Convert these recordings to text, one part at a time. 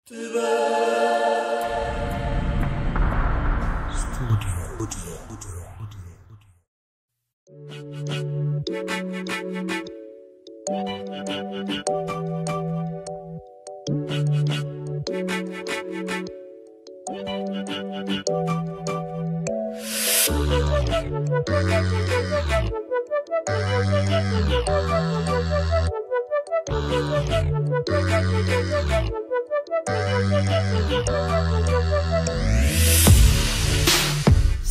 ስቱዲዮ።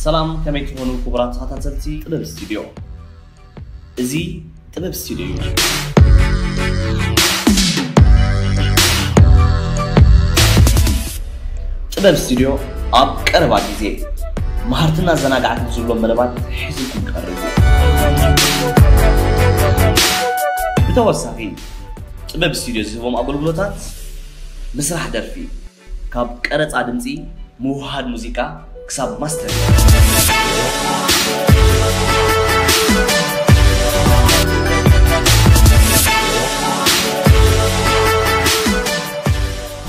ሰላም፣ ከመይ ትኾኑ ክቡራት ተኸታተልቲ ጥበብ ስቱዲዮ? እዚ ጥበብ ስቱዲዮ እዩ። ጥበብ ስቱዲዮ ኣብ ቀረባ ግዜ መሃርትን ኣዘናጋዕትን ዝብሎም መደባት ሒዙልኩም ቀሪቡ። ብተወሳኺ ጥበብ ስቱዲዮ ዝህቦም ኣገልግሎታት ምስራሕ ደርፊ፣ ካብ ቀረጻ ድምጺ፣ ምውሃድ ሙዚቃ ክሳብ ማስተር፣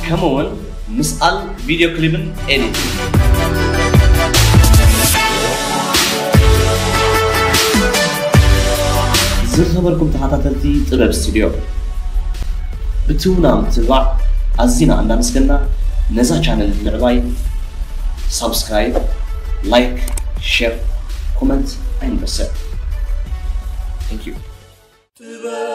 ከምኡውን ምስኣል ቪድዮ ክሊፕን ኤዲቲንግ። ዝኸበርኩም ተኸታተልቲ ጥበብ ስቱዲዮ፣ ብትውና ምትብባዕ ኣዚና እንዳመስገና፣ ነዛ ቻነል ንምዕባይ ሳብስክራይብ፣ ላይክ፣ ሼር፣ ኮመንት ኣይንረስዕ። Thank you።